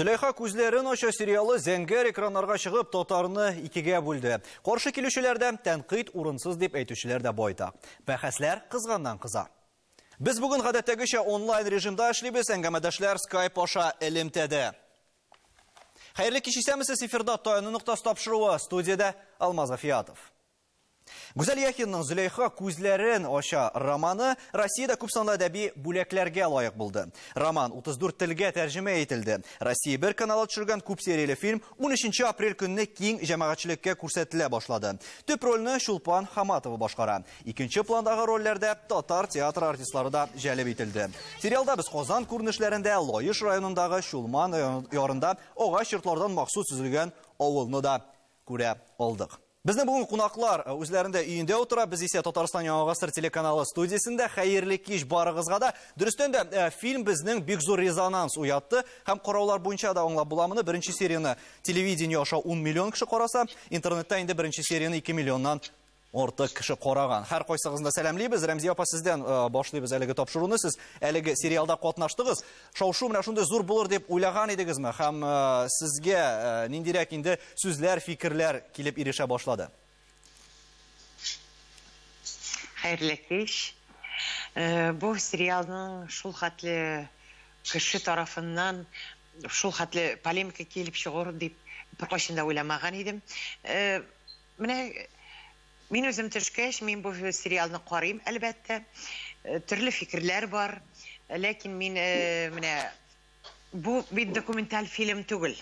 Зөләйха күзләрен ача сериалы зәңгәр экраннарга чыгып татарны икегә бүлде. Каршы килүчеләр дә, тәнкыйть урынсыз дип әйтүчеләр дә байтак. Бәхәсләр кызганнан кыза. Без бүген гадәттәгечә онлайн режимда эшлибез, әңгәмәдәшләр Skype аша элемтәдә. Хәерле кич, исәнмесез, эфирда Таяну ноктасы тапшыруы, студиядә Алмаз Гафиятов. Гүзәл Яхинның Зөләйха күзләрен ача романы Россиядә күп санлы әдәби бүләкләргә лаек булды. Роман 34 телгә тәрҗемә ителде. Россия бер каналы төшергән күп серияле фильм 13 апрель көнне киң җәмәгатьчелеккә күрсәтелә башлады. Төп рольне Чулпан Хаматова башкара. Икенче пландагы рольләрдә татар театры артистлары да җәлеп ителде. Сериалда без Казан күренешләрендә Лаеш районындагы Чулман ярында агач йортлардан махсус төзелгән авылны да күрә алдык. Безнең бүген кунаклар үзләрендә өендә утыра, без исә Татарстан Яңа Гасыр телеканалы студиясендә. Хәерле кич барыгызга да. Дөрестән дә, фильм безнең бик зур резонанс уятты һәм караулар буенча да аңлап була моны. Беренче серияне телевидение аша 10 миллион кеше караса, интернетта инде беренче серияне 2 миллионнан артык кеше караган. Һәр кайсыгызны да сәламлибез. Рәмзия апа, сездән башлыйбыз әлеге тапшыруны. Сез әлеге сериалда катнаштыгыз. Шау-шу менә шундый зур булыр дип уйлаган идегезме? Һәм сезгә ниндирәк инде сүзләр, фикерләр килеп ирешә башлады? Хәерле кич. Бу сериалның шул хәтле кеше тарафыннан шул хәтле полемика килеп чыгыр дип беркайчан да уйламаган идем. Менә мин үзем төшкәч, мин бу сериалны карыйм, әлбәттә. Төрле фикерләр бар, ләкин мин менә бу бит документаль фильм түгел.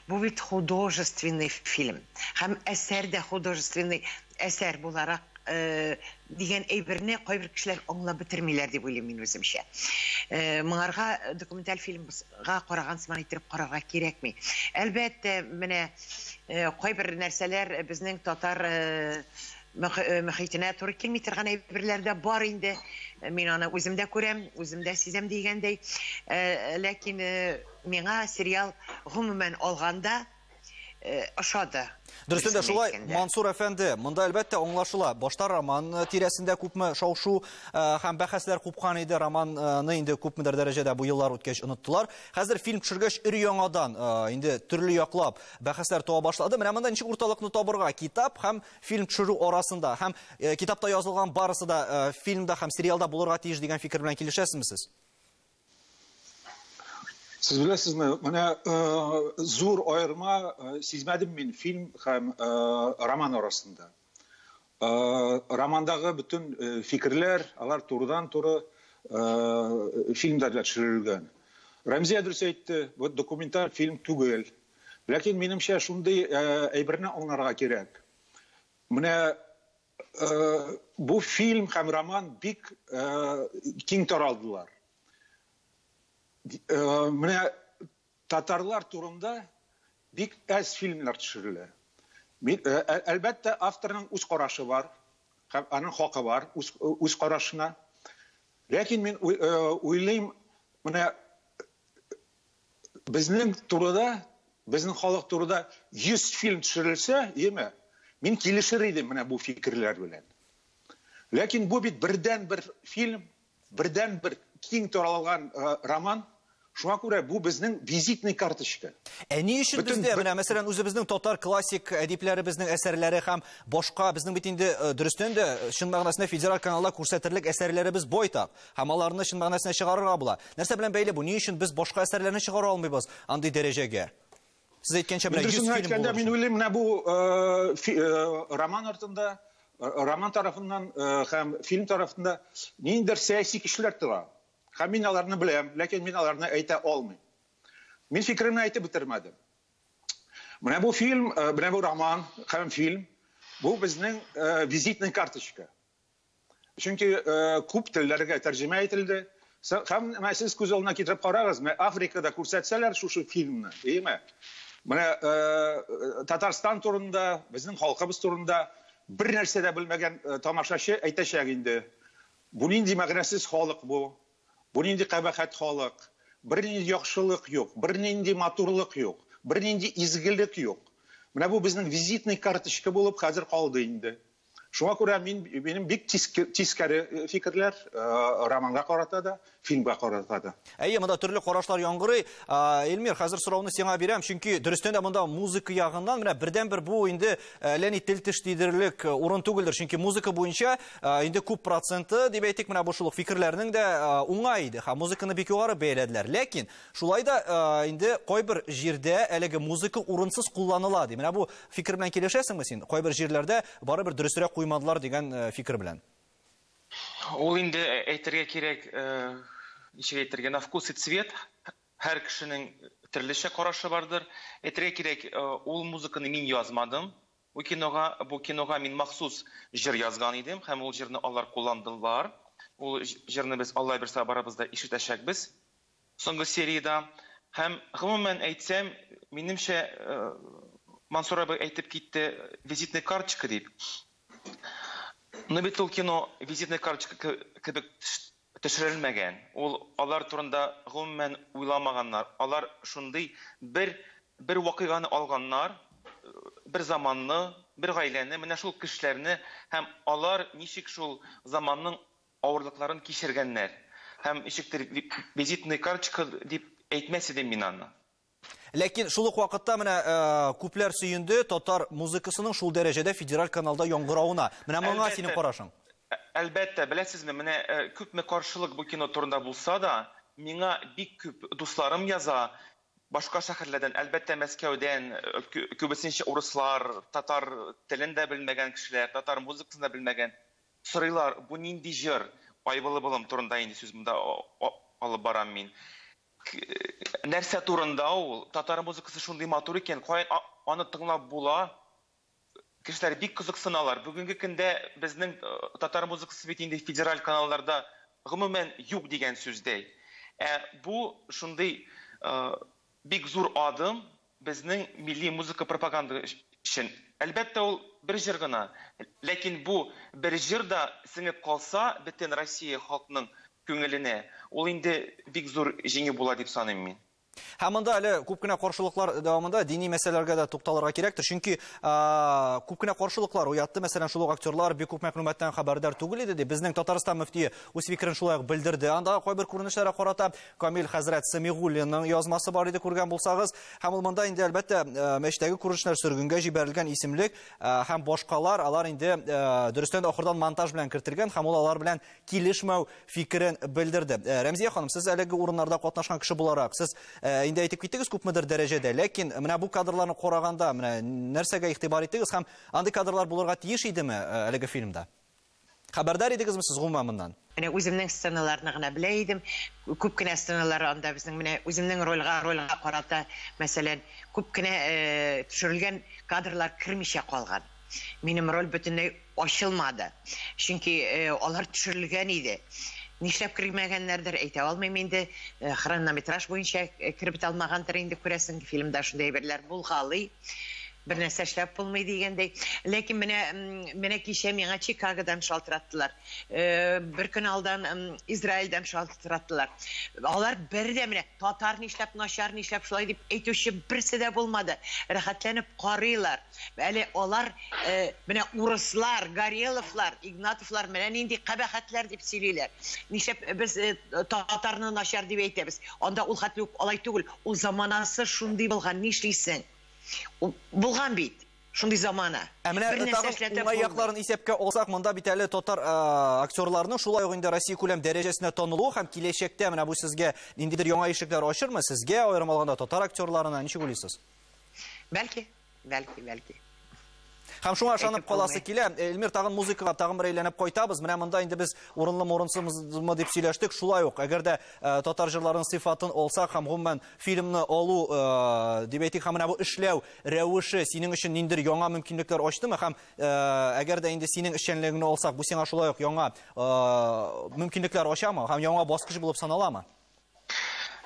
Бу бит художественный фильм. Һәм әсәр дә художественный әсәр буларак дигән әйберне кайбер кешеләр аңлап бетермиләр дип уйлыйм мин үземчә. Моңарга документаль фильмга караган сыман иттереп карарга кирәкми. Әлбәттә, менә кайбер нәрсәләр безнең татар мөхитенә туры килми торган әйберләр дә бар инде. Мин аны үзем дә күрәм, үзем дә сизәм дигәндәй. Ләкин миңа сериал гомумән алганда ошады. Дөрестән дә шулай, Мансур әфәнде, монда әлбәттә аңлашыла. Башта роман тирәсендә күпме шау-шу һәм бәхәсләр купкан иде. Романны инде күпмедер дәрәҗәдә бу еллар үткәч оныттылар. Хәзер фильм төшергәч өр-яңадан инде төрле яклап бәхәсләр туа башлады. Менә монда ничек урталыкны табырга? Китап һәм фильм төшерү арасында һәм китапта язылган барысы да фильмда һәм сериалда булырга тиеш дигән фикер белән килешәсезме сез? Сез беләсезме, менә зур аерма сизмәдем мин фильм һәм роман арасында. Романдагы бөтен фикерләр, алар турыдан-туры фильмда да төшерелгән. Рәмзия дөрес әйтте, бу документаль фильм түгел. Ләкин минемчә шундый әйберне аңларга кирәк. Менә бу фильм һәм роман бик киң таралдылар. Менә татарлар турында бик әз фильмнар төшерелә. Әлбәттә, авторның үз карашы бар, һәм аның хакы бар үз карашына. Ләкин мин уйлыйм, менә безнең турыда, безнең халык турыда 100 фильм төшерелсә, яме, мин килешер идем менә бу фикерләр белән. Ләкин бу бит бердән-бер фильм, бердән-бер киң таралган роман. Шуңа күрә бу безнең визитный карточка. Ә ни өчен бездә, менә мәсәлән, үзебезнең татар классик әдипләребезнең әсәрләре һәм башка безнең бит инде дөрестән дә чын мәгънәсендә федераль каналда күрсәтерлек әсәрләребез байтак һәм аларны чын мәгънәсендә чыгарырга була. Нәрсә белән бәйле бу? Ни өчен без башка әсәрләрне чыгара алмыйбыз андый дәрәҗәгә? Сез әйткәнчә, менә 100 фильм булыр. Мин уйлыйм, менә бу роман артында, роман тарафыннан һәм фильм тарафында ниндидер сәяси көчләр тора. Һәм мин аларны беләм, ләкин мин аларны әйтә алмыйм. Мин фикеремне әйтеп бетермәдем. Менә бу фильм, менә бу роман һәм фильм, бу безнең визитный карточка. Чөнки күп телләргә тәрҗемә ителде. Һәм менә сез күз алдына китереп карагыз, менә Африкада күрсәтсәләр шушы фильмны, әйеме? Менә Татарстан турында, безнең халкыбыз турында бер нәрсә дә белмәгән тамашачы әйтәчәк инде. Бу нинди мәгънәсез халык бу? Бу нинди кабахәт халык? Бер нинди яхшылык юк, бер нинди матурлык юк, бер нинди изгелек юк. Менә бу безнең визитный карточка булып хәзер калды инде. Шуңа күрә минем бик тискәре фикерләр романга карата да, фильмга карата да. Әйе, монда төрле карашлар яңгырый. Эльмир, хәзер сорауны сиңа бирәм, чөнки дөрестән дә монда музыка ягыннан менә бердәнбер бу инде әллә ни тел теш тидерерлек урын түгелдер, чөнки музыка буенча инде күп проценты дип әйтик, менә бу шул ук фикерләрнең дә уңай иде һәм музыканы бик югары бәяләделәр. Ләкин шулай да инде кайбер җирдә әлеге музыка урынсыз кулланыла ди. Менә бу фикер белән килешәсеңме син? Кайбер җирләрдә барыбер дөресрәк куймадылар дигән фикер белән. Ул инде әйтергә кирәк, ничек әйтергә, на вкус и цвет, һәр кешенең төрлечә карашы бардыр. Әйтергә кирәк, ул музыканы мин язмадым. Бу кинога мин махсус җыр язган идем, һәм ул җырны алар кулландылар. Ул җырны без Алла бирсә барыбыз да ишетәчәкбез соңгы сериядә. Һәм гомумән әйтсәм, минемчә, Мансур абый әйтеп китте, визитная карточка дип. Но бит ул кино визитная карточка кебек төшерелмәгән. Ул алар турында гомумән уйламаганнар. Алар шундый бер вакыйганы алганнар, бер заманны, бер гаиләне, менә шул кешеләрне һәм алар ничек шул заманның авырлыкларын кичергәннәр. Һәм ничектер визитная карточка дип әйтмәс идем мин аны. Ләкин шул ук вакытта менә күпләр сөенде татар музыкасының шул дәрәҗәдә федераль каналда яңгыравына. Менә моңа синең карашың. Әлбәттә, беләсезме, менә күпме каршылык бу кино турында булса да, миңа бик күп дусларым яза, башка шәһәрләрдән, әлбәттә, Мәскәүдән, күбесенчә урыслар, татар телен дә белмәгән кешеләр, татар музыкасын да белмәгән, сорыйлар, бу нинди җыр? Айбылы булым турында инде сүз монда алып барам мин. Нәрсә турында ул? Татар музыкасы шундый матур икән, каян аны тыңлап була? Кешеләр бик кызыксыналар. Бүгенге көндә безнең татар музыкасы бит инде федераль каналларда гомумән юк дигән сүздәй. Ә бу шундый бик зур адым безнең милли музыка пропаганда өчен. Әлбәттә, ул бер җыр гына. Ләкин бу бер җыр да сеңеп калса, бөтен Россия халкының күңеленә, ул инде бик зур җиңү була дип саныйм мин. Һәм монда әле күп кенә каршылыклар дәвамында дини мәсьәләләргә дә тукталырга кирәктер, чөнки күп кенә каршылыклар уятты. Мәсәлән, шул ук актерлар бик күп мәгълүматтан хәбәрдар түгел иде дип, безнең Татарстан мөфтие үз фикерен шулай ук белдерде. Анда кайбер күренешләргә карата Камил хәзрәт Сәмигуллинның язмасы бар иде, күргән булсагыз. Һәм ул монда инде әлбәттә мәчеттәге күренешләр, сөргенгә җибәрелгән исемлек һәм башкалар, алар инде дөрестән дә ахырдан монтаж белән кертелгән һәм ул алар белән килешмәү фикерен белдерде. Рәмзия ханым, сез әлеге урыннарда катнашкан кеше буларак, сез инде әйтеп киттегез күпмедер дәрәҗәдә, ләкин менә бу кадрларны караганда, менә нәрсәгә игътибар иттегез һәм андый кадрлар булырга тиеш идеме әлеге фильмда? Хәбәрдар идегезме сез гомумән моннан? Менә үземнең сценаларны гына белә идем. Күп кенә сценалар анда безнең менә үземнең рольгә карата, мәсәлән, күп кенә төшерелгән кадрлар кермичә калган. Минем роль бөтенләй ачылмады. Чөнки алар төшерелгән иде. Нишләп кермәгәннәрдер әйтә алмыйм инде. Хронометраж буенча кереп бетә алмагандыр инде, күрәсең, фильмда шундый әйберләр булгалый. Бер нәрсә эшләп булмый дигәндәй. Ләкин менә кичә миңа Чикагодан шалтыраттылар. Бер көн алдан Израильдән шалтыраттылар. Алар бер дә менә татар нишләп, начар нишләп шулай дип әйтүче берсе дә булмады. Рәхәтләнеп карыйлар. Әле алар менә урыслар, Гореловлар, Игнатовлар менә нинди кабахәтләр дип сөйлиләр. Нишләп без татарны начар дип әйтәбез? Анда ул хәтле үк алай түгел. Ул заманасы шундый булган, нишлисең? Булган бит, шундый замана. Ә менә тагын уңай якларын исәпкә алсак, монда бит әле татар актерларының шулай ук инде Россия күләм дәрәҗәсенә танылуы һәм киләчәктә менә бу сезгә ниндидер яңа ишекләр ачырмы? Сезгә, аерым алганда, татар актерларына ничек уйлыйсыз? Бәлки, бәлки, бәлки. Һәм шуңа ышанып каласы килә. Эльмир, тагын музыкага тагын бер әйләнеп кайтабыз. Менә монда инде без урынлымы, урынсызмы дип сөйләштек. Шулай ук, әгәр дә татар җырларының сыйфатын алсак һәм гомумән фильмны алу дип әйтик, һәм менә бу эшләү рәвеше синең өчен ниндидер яңа мөмкинлекләр ачтымы? Һәм әгәр дә инде синең эшчәнлегеңне алсак, бу сиңа шулай ук яңа мөмкинлекләр ачамы һәм яңа баскыч булып саналамы?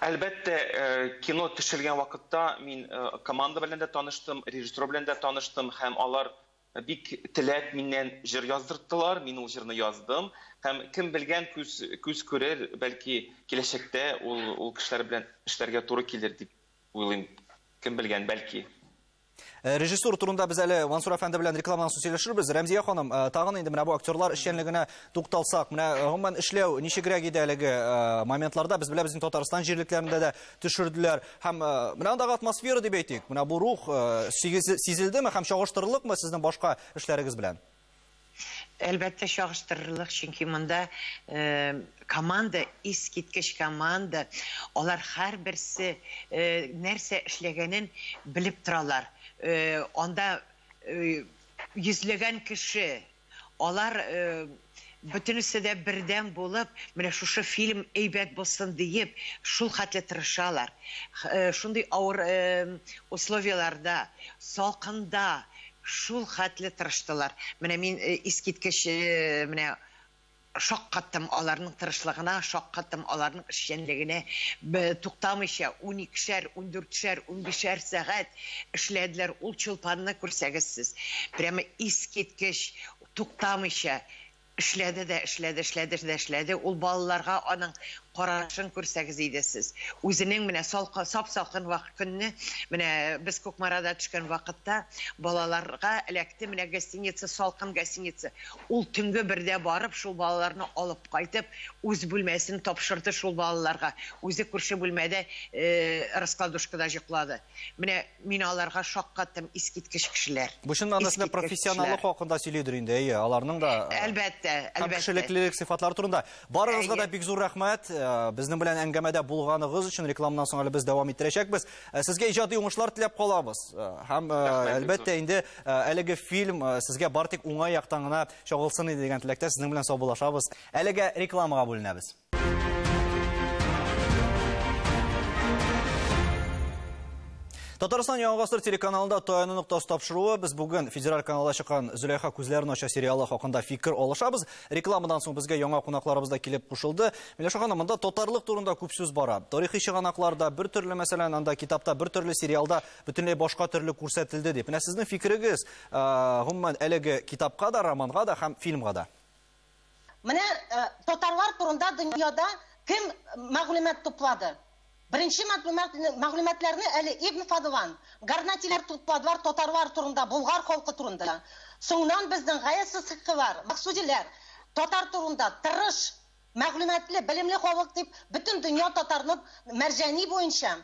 Әлбәттә, кино төшерелгән вакытта мин команда белән дә таныштым, режиссер белән дә таныштым һәм алар бик теләп миннән җыр яздырттылар, мин ул җырны яздым һәм кем белгән, күз күрер, бәлки киләчәктә ул кешеләр белән эшләргә туры килер дип уйлыйм. Кем белгән, бәлки. Режиссура турында без әле Мансур әфәнде белән рекламадан соң сөйләшербез. Рәмзия ханым, тагын инде менә бу актерлар эшчәнлегенә тукталсак, менә гомумән эшләү ничегрәк иде әлеге моментларда? Без беләбез, инде Татарстан җирлекләрендә дә төшерделәр. Һәм менә андагы атмосфера дип әйтик, менә бу рух сизелдеме һәм чагыштырырлыкмы сезнең башка эшләрегез белән? Әлбәттә, чагыштырырлык, чөнки монда команда, искиткеч команда. Алар һәрберсе нәрсә эшләгәнен белеп торалар. Анда йөзләгән кеше, алар бөтенесе дә бердәм булып, менә шушы фильм әйбәт булсын диеп, шул хәтле тырышалар. Шундый авыр условияларда, салкында шул хәтле тырыштылар. Менә мин искиткеч менә шаккаттым аларның тырышлыгына, шаккаттым аларның эшчәнлегенә. Туктамыйча уникешәр, ундүртшәр, унбишәр сәгать эшләделәр. Ул Чулпанны күрсәгез сез, прямо искиткеч туктамыйча эшләде дә эшләде, эшләде дә эшләде. Ул балаларга аның карашын күрсәгез иде сез. Үзенең менә сап-салкын вакыт көнне, менә без Кукмарада төшкән вакытта балаларга эләкте менә гостиница, салкын гостиница. Ул төнге бердә барып шул балаларны алып кайтып, үз бүлмәсен тапшырды шул балаларга. Үзе күрше бүлмәдә раскладушкада йоклады. Менә мин аларга шаккаттым, искиткеч кешеләр. Бу чын мәгънәсендә Искиткеч профессионаллык кешеләр. хакында сөйлидер инде, әйе, аларның да Әлбәттә, һәм әлбәттә. кешелеклелек сыйфатлары турында. Барыгызга да Әйе. бик зур рәхмәт. Безнең белән әңгәмәдә булганыгыз өчен рекламадан соң әле без дәвам иттерәчәкбез. Сезгә иҗади уңышлар теләп калабыз. Һәм Рәхмәт, бик әлбәттә зур. инде әлеге фильм сезгә бары тик уңай яктан гына чагылсын иде дигән теләктә сезнең белән саубуллашабыз. Әлегә рекламага бүленәбез. Татарстан Яңа Гасыр телеканалында Таяну ноктасы тапшыруы. Без бүген федераль каналда чыккан Зөләйха күзләрен ача сериалы хакында фикер алышабыз. Рекламадан соң безгә яңа кунакларыбыз да килеп кушылды. Миләүшә ханым, монда татарлык турында күп сүз бара. Тарихи чыганакларда бер төрле, мәсәлән, анда китапта бер төрле, сериалда бөтенләй башка төрле күрсәтелде дип. Менә сезнең фикерегез, гомумән әлеге китапка да, романга да һәм фильмга да. Менә татарлар турында дөньяда кем мәгълүмат туплады? Беренче мәгълүматларны әле Ибн Фадлан, Гарнатилар тупладылар татарлар турында, булгар халкы турында. Соңыннан безнең Гаяз Исхакыйлар, Максудиләр татар турында тырыш, мәгълүматлы, белемле халык дип бөтен дөнья татарны Мәрҗани буенча,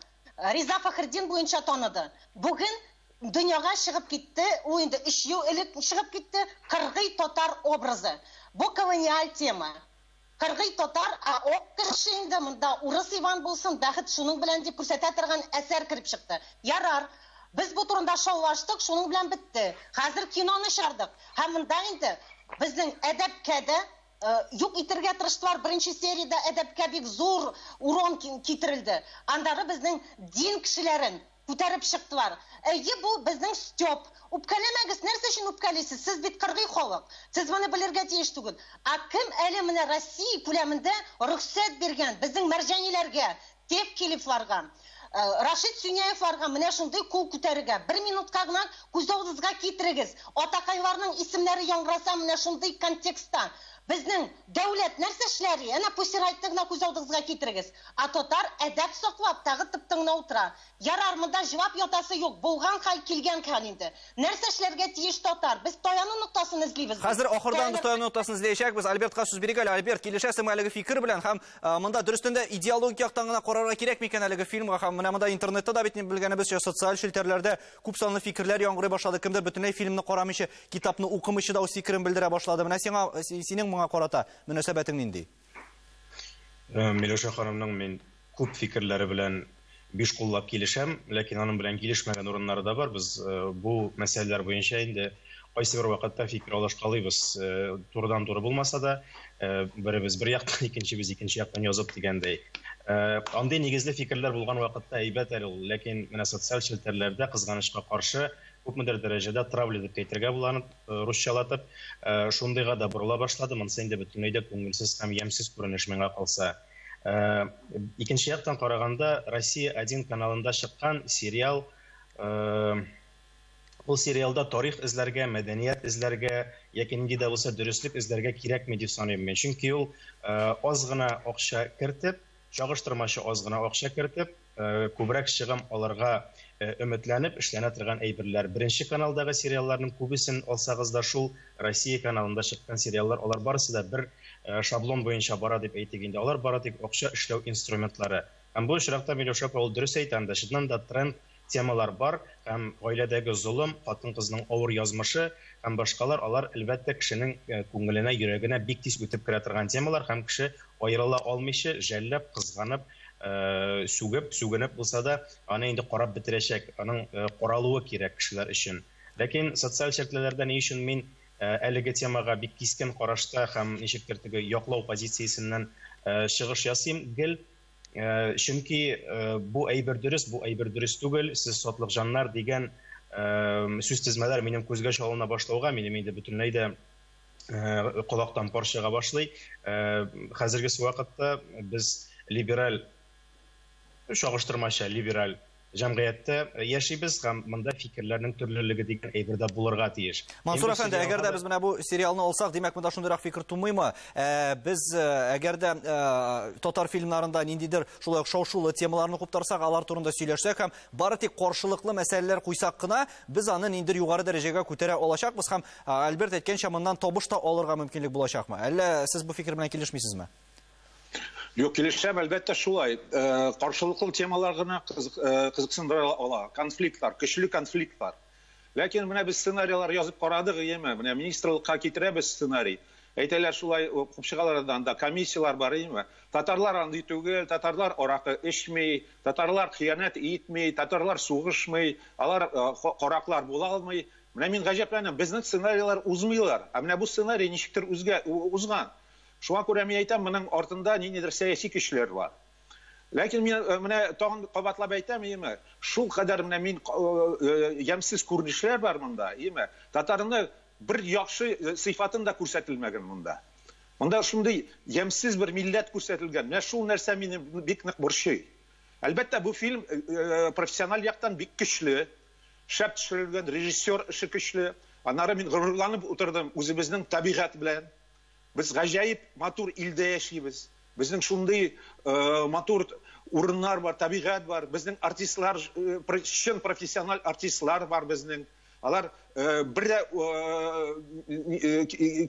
Риза Фәхретдин буенча таныды. Бүген дөньяга чыгып китте, ул инде 3 ел элек чыгып китте, кыргый татар образы. Бу колониаль тема. Кыргый татар, а ок кеше инде монда урыс Иван булсын, бәхет шуның белән дип күрсәтә торган әсәр кереп чыкты. Ярар, без бу турында шаулаштык, шуның белән бетте. Хәзер киноны чыгардык. Һәм монда инде безнең әдәпкә дә юк итергә тырыштылар. Беренче сериядә әдәпкә бик зур урон китерелде. Андагы безнең дин кешеләрен күтәреп чыктылар. Әйе, бу безнең Степ. Үпкәләмәгез, нәрсә өчен үпкәлисез? Сез бит кыргый халык. Сез моны белергә тиеш түгел. Ә кем әле менә Россия күләмендә рөхсәт биргән безнең мәрҗаниләргә, Тевкелевларга, Рашид Сюняевларга менә шундый кул күтәрергә? Бер минутка гына күз алдыгызга китерегез. Атакайларның исемнәре яңгыраса менә шундый контекстта. Безнең дәүләт нәрсә эшләр? Әнә Pussy Riot-ны гына күз алдыгызга китерегез. Ә татар әдәп саклап тагы тып-тыңна утыра. Ярар, монда җавап ятасы юк. Булган хәл килгән хәл инде. Нәрсә эшләргә тиеш татар? Без таяну ноктасын эзлибез. Хәзер ахырдан без таяну ноктасын эзләячәкбез. Альбертка сүз бирик әле. Альберт, килешәсеңме әлеге фикер белән? Һәм монда дөрестән дә идеологик яктан гына карарга кирәк микән әлеге фильмга? Һәм менә монда интернетта да бит белгәнебезчә социаль челтәрләрдә күп санлы фикерләр яңгырый башлады. Кемдер бөтенләй фильмны карамыйча, китапны укымыйча да үз фикерен белдерә башлады. Менә синең моңа карата мөнәсәбәтең нинди? Миләүшә ханымның мин күп фикерләре белән биш куллап килешәм, ләкин аның белән килешмәгән урыннары да бар. Без бу мәсьәләләр буенча инде кайсы бер вакытта фикер алышкалыйбыз. Турыдан-туры булмаса да, беребез бер яктан, икенчебез икенче яктан язып дигәндәй. Андый нигезле фикерләр булган вакытта әйбәт әле ул, ләкин менә социаль челтәрләрдә кызганычка каршы күпмедер дәрәҗәдә травля дип әйтергә була аны русчалатып, шундыйга да борыла башлады. Монысы инде бөтенләй дә күңелсез һәм ямьсез күренеш миңа калса. Икенче яктан караганда, Россия 1 каналында чыккан сериал, ул сериалда тарих эзләргә, мәдәният эзләргә яки нинди дә булса дөреслек эзләргә кирәкми дип саныйм мин. Чөнки ул аз гына акча кертеп, чагыштырмачы аз гына акча кертеп, күбрәк чыгым алырга өметләнеп эшләнә торган әйберләр. Беренче каналдагы сериалларның күбесен алсагыз да, шул Россия каналында чыккан сериаллар, алар барысы да бер шаблон буенча бара дип әйтик инде. Алар бара тик акча эшләү инструментлары. Һәм бу очракта Миләүшә апа ул дөрес әйтә, анда чыннан да тренд темалар бар, һәм гаиләдәге золым, хатын-кызның авыр язмышы һәм башкалар, алар әлбәттә кешенең күңеленә, йөрәгенә бик тиз үтеп керә торган темалар, һәм кеше аерыла алмыйча, жәлләп, кызганып, сүгеп, сүгенеп булса да, аны инде карап бетерәчәк, аның каралуы кирәк кешеләр өчен. Ләкин социаль челтәрләрдә ни өчен мин әлеге темага бик кискен карашта һәм ничектер теге яклау позициясеннән чыгыш ясыйм гел, чөнки бу әйбер дөрес, бу әйбер дөрес түгел, сез сатлыкҗаннар дигән сүз тезмәләр минем күзгә чалына башлауга, минем инде бөтенләй дә колактан пар чыга башлый. Хәзерге вакытта без либераль, чагыштырмача либераль җәмгыятьтә яшибез һәм монда фикерләрнең төрлелеге дигән әйбер дә булырга тиеш. Мансур әфәнде, әгәр дә без менә бу сериалны алсак, димәк, монда шундыйрак фикер тумыймы? Без әгәр дә татар фильмнарында ниндидер шулай ук шау-шулы темаларны куптарсак, алар турында сөйләшсәк һәм бары тик каршылыклы мәсьәләләр куйсак кына, без аны ниндидер югары дәрәҗәгә күтәрә алачакбыз һәм Альберт әйткәнчә, моннан табыш та алырга мөмкинлек булачакмы? Әллә сез бу фикер белән килешмисезме? Юк, килешәм, әлбәттә шулай. Каршылыклы темалар гына кызыксындыра ала. Конфликтлар, көчле конфликтлар. Ләкин менә без сценарийлар язып карадык, әйеме? Менә министрлыкка китерәбез сценарий. Әйтәләр шулай, купчыгалардан анда комиссиялар бар, әйеме? Татарлар андый түгел, татарлар аракы эчми, татарлар хыянәт итми, татарлар сугышмый, алар караклар була алмый. Менә мин гаҗәпләнәм, безнең сценарийлар узмыйлар. Ә менә бу сценарий ничектер узган. Шуңа күрә мин әйтәм, моның артында ниндидер сәяси көчләр бар. Ләкин мин менә тагын кабатлап әйтәм, әйеме, шул кадәр менә мин ямьсез күренешләр бар монда, әйеме, татарны бер яхшы сыйфатын да күрсәтелмәгән монда. Монда шундый ямьсез бер милләт күрсәтелгән. Менә шул нәрсә мине бик нык борчый. Әлбәттә, бу фильм профессиональ яктан бик көчле, шәп төшерелгән, режиссер эше көчле. Аннары мин горурланып утырдым үзебезнең табигать белән. Без гаҗәеп матур илдә яшибез. Безнең шундый матур урыннар бар, табигать бар. Безнең артистлар, чын профессиональ артистлар бар безнең. Алар бер дә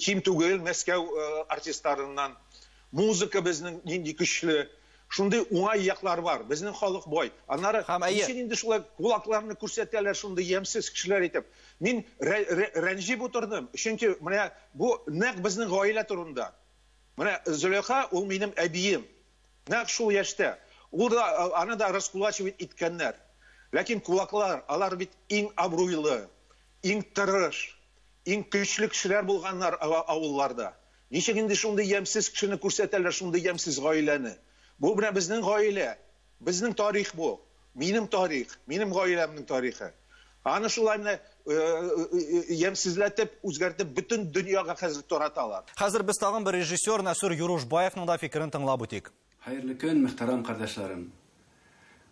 ким түгел Мәскәү артистларыннан. Музыка безнең нинди көчле. Шундый уңай яклар бар. Безнең халык бай. Аннары ничек инде шулай кулакларны күрсәтәләр, шундый ямьсез кешеләр итеп. Мин рәнҗеп утырдым. Чөнки менә бу нәкъ безнең гаилә турында. Менә Зөләйха ул минем әбием. Нәкъ шул яшьтә. Ул да аны да раскулачивать иткәннәр. Ләкин кулаклар, алар бит иң абруйлы, иң тырыш, иң көчле кешеләр булганнар авылларда. Ничек инде шундый ямьсез кешене күрсәтәләр, шундый ямьсез гаиләне? Бу менә безнең гаилә, безнең тарих бу. Минем тарих, минем гаиләмнең тарихы. Аны шулай менә ямьсезләтеп, үзгәртеп бөтен дөньяга хәзер тараталар. Хәзер без тагын бер режиссер Нәсүр Юрушбаевның да фикерен тыңлап үтик. Хәерле көн, мөхтәрәм кардәшләрем.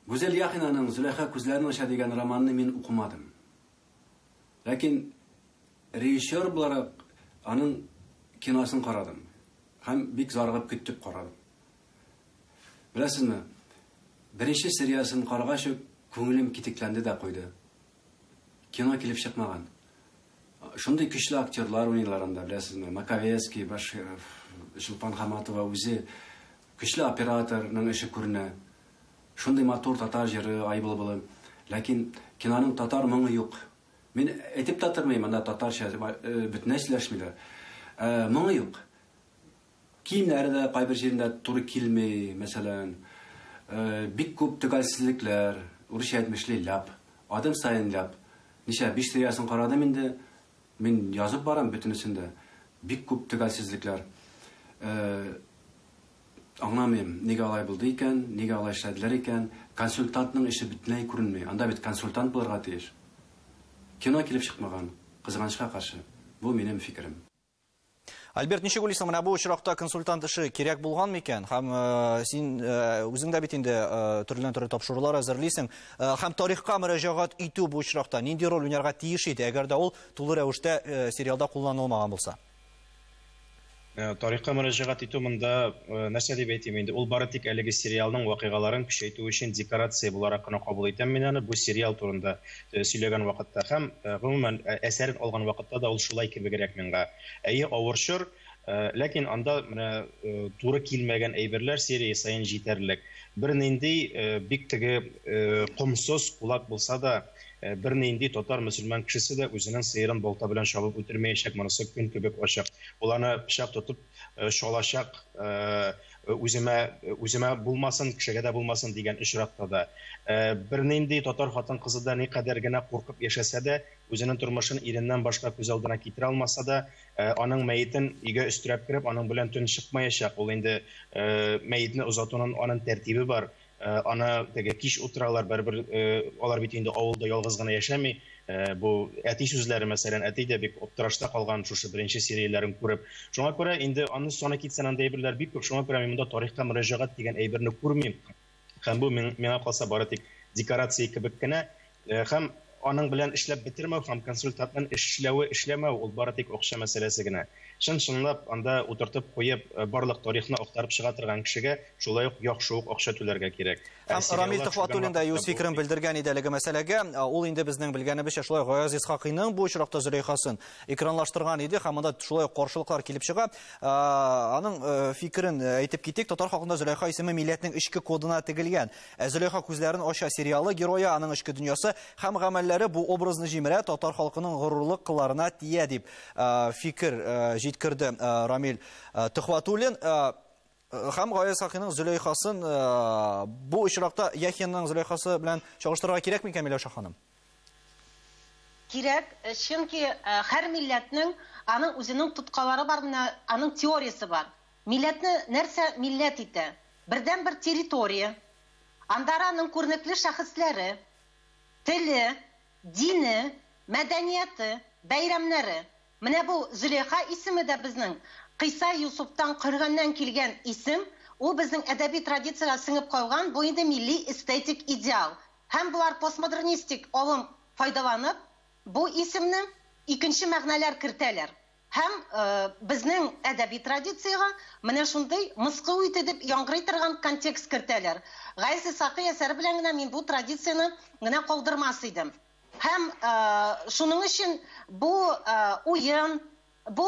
Гүзәл Яхинаның Зөләйха күзләрен ача дигән романны мин укымадым. Ләкин режиссер буларак аның киносын карадым һәм бик зарыгып көтеп карадым. Беләсезме, беренче сериясын карагач ук күңелем китекләнде дә куйды. Кино килеп чыкмаган. Шундый көчле актерлар уйныйлар анда, беләсезме? Маковецкий, Баширов, Чулпан Хаматова үзе көчле операторның эше күренә. Шундый матур татар җыры, ай булбулы. Ләкин киноның татар моңы юк. Мин әйтеп тә тормыйм, анда татарча бөтенләй сөйләшмиләр. Моңы юк. Киемнәре дә кайбер җирендә туры килми, мәсәлән. Бик күп төгәлсезлекләр, урысча әйтмешли ляп, адым саен ляп. Ничә 5 сериясын карадым инде, мин язып барам бөтенесендә. Бик күп төгәлсезлекләр. Аңламыйм, нигә алай булды икән, нигә алай эшләделәр икән. Консультантның эше бөтенләй күренми. Анда бит консультант булырга тиеш. Кино килеп чыкмаган, кызганычка каршы. Бу минем фикерем. Альберт, ничек уйлыйсың, менә бу очракта консультант эше кирәк булган микән? Һәм син үзең дә бит инде төрледән-төрле тапшырулар әзерлисең. Һәм тарихка мөрәҗәгать итү бу очракта нинди роль уйнарга тиеш иде, әгәр дә ул тулы рәвештә сериалда кулланылмаган булса? Тарихка мөрәҗәгать итү монда нәрсә дип әйтим инде, ул бары тик әлеге сериалның вакыйгаларын көчәйтү өчен декорация буларак кына кабул итәм мин аны, бу сериал турында сөйләгән вакытта һәм гомумән әсәрен алган вакытта да ул шулай кебегрәк миңа. Әйе, авыр чор, ләкин анда менә туры килмәгән әйберләр серия саен җитәрлек. Бернинди бик теге комсыз кулак булса да, бернинди татар мөселман кешесе дә үзенең сыерын балта белән чабып үтермәячәк, монысы көн кебек ачык. Ул аны пычак тотып чалачак, үземә булмасын, кешегә дә булмасын дигән очракта да. Бернинди татар хатын-кызы да никадәр генә куркып яшәсә дә, үзенең тормышын иреннән башка күз алдына китерә алмаса да, аның мәетен өйгә өстерәп кереп, аның белән төн чыкмаячак. Ул инде мәетне озатуның аның тәртибе бар. Аны теге кич утыралар, бер-бер алар бит инде авылда ялгыз гына яшәми. Бу әти сүзләре, мәсәлән, әти дә бик аптырашта калган шушы беренче серияләрен күреп. Шуңа күрә инде аны саны китсән анда әйберләр бик күп. Шуңа күрә мин монда тарихка мөрәҗәгать дигән әйберне күрмим. Һәм бу миңа калса бары тик декорация кебек кенә. Һәм аның белән эшләп бетермәү һәм консультантның эшләве эшләмәү ул бары тик акча мәсьәләсе генә. Чын-чынлап анда утыртып куеп барлык тарихны актарып чыга торган кешегә шулай ук яхшы ук акча түләргә кирәк. Һәм Рамил Төхвәтуллин да үз фикерен белдергән иде әлеге мәсьәләгә. Ул инде безнең белгәнебезчә шулай Гаяз Исхакыйның бу очракта Зөләйхасын экранлаштырган иде һәм монда шулай ук каршылыклар килеп чыга. Аның фикерен әйтеп китик, татар халкында Зөләйха исеме милләтнең эчке кодына тегелгән. Зөләйха күзләрен ача сериалы герое, аның эчке дөньясы һәм гамәлләре бу образны җимерә, татар халкының горурлык кылларына тия дип фикер җиткерде Рамил Төхвәтуллин. Һәм Гаяз Исхакыйның Зөләйхасын бу очракта Яхинның Зөләйхасы белән чагыштырырга кирәкме икән, Миләүшә ханым? Кирәк, чөнки һәр милләтнең аның үзенең тоткалары бар, менә аның теориясе бар. Милләтне нәрсә милләт итә? Бердән-бер территория, андары аның күренекле шәхесләре, теле, дине, мәдәнияте, бәйрәмнәре. Менә бу Зөләйха исеме дә безнең Кыйса Юсуфтан Коръәннән килгән исем, ул безнең әдәби традициягә сеңеп калган, бу инде милли эстетик идеал. Һәм булар постмодернистик алым файдаланып, бу исемне икенче мәгънәләр кертәләр. Һәм безнең әдәби традициягә менә шундый мыскыл итеп яңгырый торган контекст кертәләр. Гаяз Исхакый әсәре белән генә мин бу традицияне генә калдырмас идем. Һәм шуның өчен бу уен, бу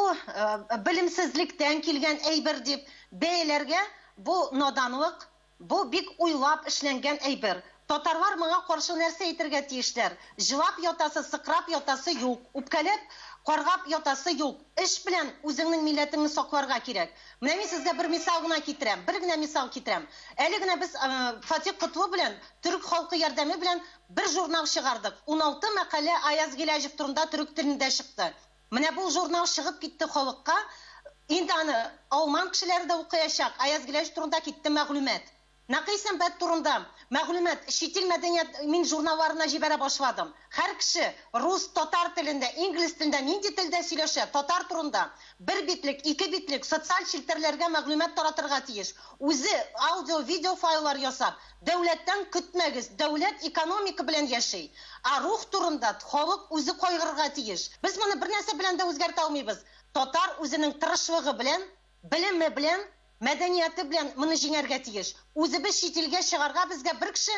белемсезлектән килгән әйбер дип бәяләргә, бу наданлык, бу бик уйлап эшләнгән әйбер. Татарлар моңа каршы нәрсә әйтергә тиешләр? Җылап ятасы, сыкрап ятасы юк, үпкәләп, каргап ятасы юк. Эш белән үзеңнең милләтеңне сакларга кирәк. Менә мин сезгә бер мисал гына китерәм, бер генә мисал китерәм. Әле генә без Фатих Котлы белән төрек халкы ярдәме белән бер журнал чыгардык. 16 мәкалә Аяз Гилаҗев турында төрек телендә чыкты. Менә бу журнал чыгып китте халыкка. Инде аны алман кешеләре дә укыячак. Аяз Гилаҗев турында китте мәгълүмат. Нәкый Сәнбәт турында мәгълүмат чит ил мәдәният мин журналларына җибәрә башладым. Һәр кеше рус, татар телендә, инглиз телендә, нинди телдә сөйләшә, татар турында бер битлек, ике битлек социаль челтәрләргә мәгълүмат таратырга тиеш. Үзе аудио, видео файллар ясап, дәүләттән көтмәгез. Дәүләт экономика белән яши. Ә рух турында халык үзе кайгырырга тиеш. Без моны бер нәрсә белән дә үзгәртә алмыйбыз. Татар үзенең тырышлыгы белән, белеме белән, мәдәнияте белән моны җиңәргә тиеш. Үзебез чит илгә чыгарга безгә бер кеше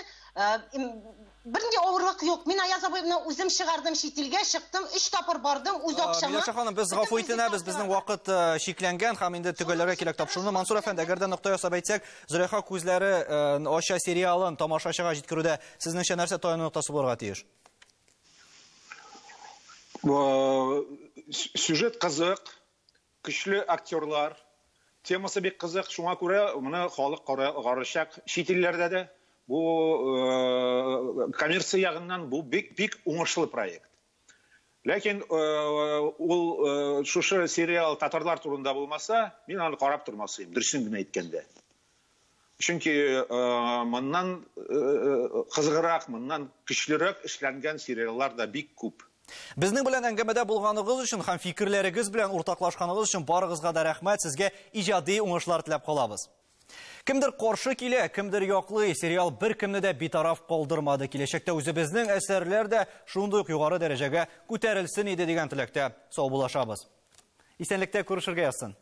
бернинди авырлык юк. Мин Аяз абый белән үзем чыгардым, чит илгә чыктым, 3 тапкыр бардым, үз акчама. Миләүшә ханым, без гафу итенәбез, безнең вакыт чикләнгән һәм инде төгәлләргә кирәк тапшыруны. Мансур әфәнде, әгәр дә нокта ясап әйтсәк, Зөләйха күзләре ача сериалын тамашачыга җиткерүдә сезнеңчә нәрсә таяну ноктасы булырга тиеш? Сюжет кызык, көчле актерлар, темасы бик кызык, шуңа күрә моны халык карашак. Чит илләрдә дә бу коммерция ягыннан бу бик уңышлы проект. Ләкин ул шушы сериал татарлар турында булмаса, мин аны карап тормас идем, дөресен генә әйткәндә. Чөнки моннан кызыграк, моннан көчлерәк эшләнгән сериаллар да бик күп. Безнең белән әңгәмәдә булганыгыз өчен һәм фикерләрегез белән уртаклашканыгыз өчен барыгызга да рәхмәт. Сезгә иҗади уңышлар теләп калабыз. Кемдер каршы килә, кемдер яклый. Сериал бер кемне дә битараф калдырмады. Киләчәктә үзебезнең әсәрләр дә шундый ук югары дәрәҗәгә күтәрелсен иде дигән теләктә саубуллашабыз. Исәнлектә күрешергә язсын.